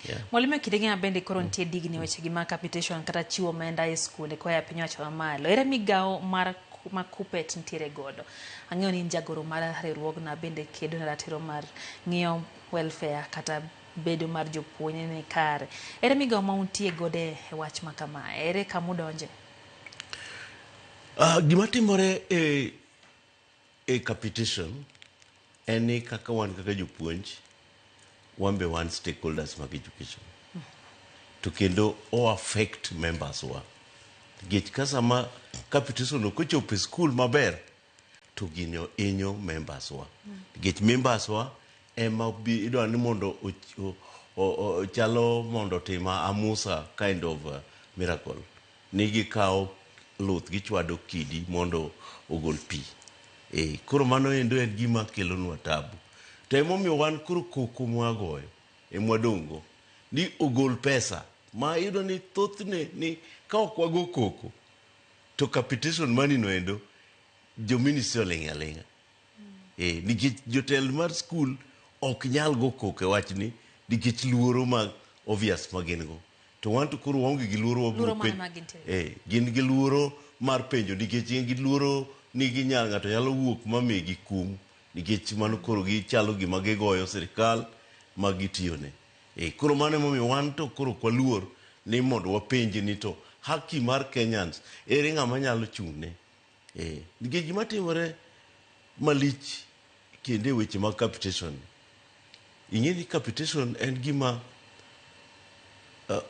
Yeah. Mwalimu, e kindegi ma bende koro nitie digni weche gi mag capitation kata chiwo omenda e skunde koa e piny owacho mamalo. Ere migawo mar ma KUPPET nitiere godo? Ang'eyo ni in jagoro mar riwruogna bende kedo ne ratiro mar ng'iyo welfare kata bedo mar jopuonj ni kare. Ere migawo ma untie godo e wach ma kama? Ere kama udonje? Gima timore e capitation en ni kaka wan kaka jopuonj, wan be wan stakeholders mag education. To kendo o affect members wa. Nikech ka sama capitation ok ochopo e skul maber, to gini hinyo members wa. Nikech members wa ema idwa ni mondo chalo mondo otim a Musa kind of miracle. Ni gikawo luth gichwado kidi mondo ogol pi. E, koro mano endo en gima kelonwa tabu. To emomiyo wan koro koko mwagoyo emwadong' go ni ogol pesa ma iyudo ni thothne ni ka ok wago koko to capitation money no endo jo ministry oling' aling'a. E, nikech jotelo mar skul ok nyal go koko e wachni nikech luoro ma obvious ma gin go. To wan to koro waonge gi luoro wabiro Luoro mane penjo. ma gintie? E, gin gi luoro mar penjo nikech gin gi luoro ni ginyal ng'ato nyalo wuok ma migi kum nikech mano koro gichalo gima gigoyo sirikal ma gitiyone. E, koro mano emomiyo wan to koro ok waluor ni mondo wapenji ni to haki mar Kenyans ere ng'ama nyalo chung'ne. E, nikech gima timore malich kendo e weche mag capitation. Ing'e ni capitation en gima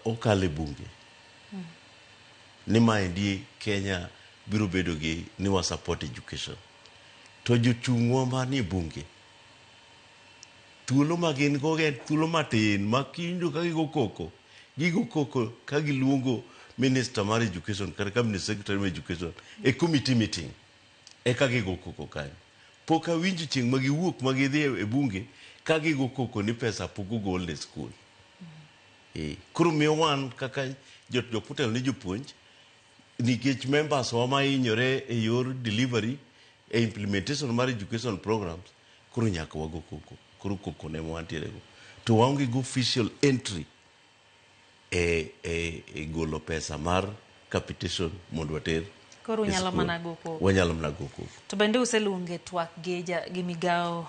okalo e bunge. Ni maendi Kenya biro bedo gi ni wa support education. To jochung'wa manie bunge thuolo ma gin go en thuolo matin ma kiwinjo ka gigo koko, gigo koko ka giluongo minister mar education kata cabinet secretary mar education e committee meeting eka gigo koko kanyo. Pok awinjo chieng' ma giwuok ma gidhi e bunge ka gigo koko ni pesa pok ogol ne skul. E, koro miyo wan kaka jok motelo ne jopuonj nikech members wa mahinyore e yor delivery e implementation mar education programs koro nyaka wago koko. Koro koko ne wantiere go. To waonge gi official entry e golo pesa mar capitation mondo water Koro e unyalo skul. mana go koko. Wanyalo mana go koko. To bende useluonge twak gi migawo no